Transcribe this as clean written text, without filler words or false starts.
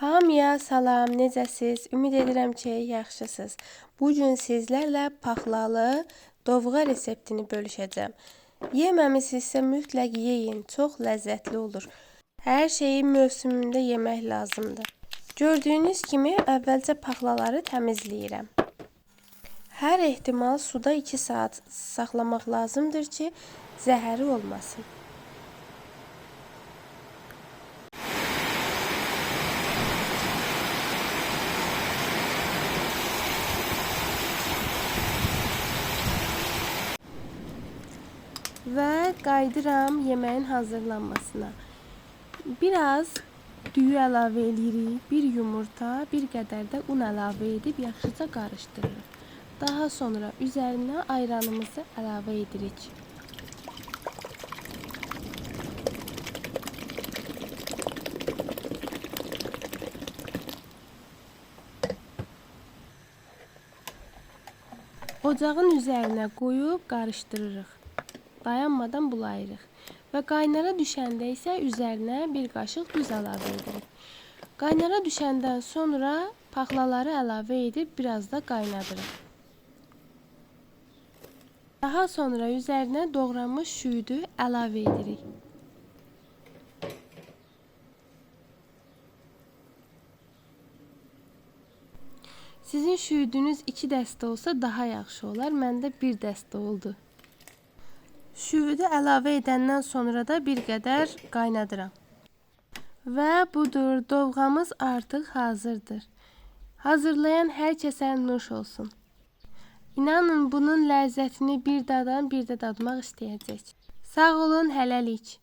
Hamıya salam, necəsiz? Ümid edirəm ki, yaxşısınız. Bu gün sizlərlə paxlalı dovğa reseptini bölüşəcəm. Yeməmisinizsə mütləq yeyin, çox ləzzətli olur. Hər şeyi mövsümündə yemək lazımdır. Gördüyünüz kimi əvvəlcə paxlaları təmizləyirəm. Hər ehtimal suda 2 saat saxlamaq lazımdır ki, zəhəri olmasın. Və qayıdıram yeməyin hazırlanmasına. Biraz düyü əlavə eləyirik, bir yumurta, bir qədər də un əlavə edib yaxşıca qarışdırırıq. Daha sonra üzərinə ayranımızı əlavə edirik. Ocağın üzərinə qoyub qarışdırırıq. Dayanmadan bulayırıq və qaynara düşəndə isə üzərinə bir qaşıq duz əlavə edirik. Qaynara düşəndən sonra paxlaları əlavə edib biraz da qaynadırıq. Daha sonra üzərinə doğranmış şüyüdü əlavə edirik. Sizin şüyüdünüz 2 dəstə olsa daha yaxşı olar. Məndə 1 dəstə oldu. Şüyüdü əlavə edəndən sonra da bir qədər qaynadıram. Və budur, dovğamız artıq hazırdır. Hazırlayan hər kəsə nuş olsun. İnanın, bunun ləzzətini bir dadan bir də dadmaq istəyəcək. Sağ olun, hələlik.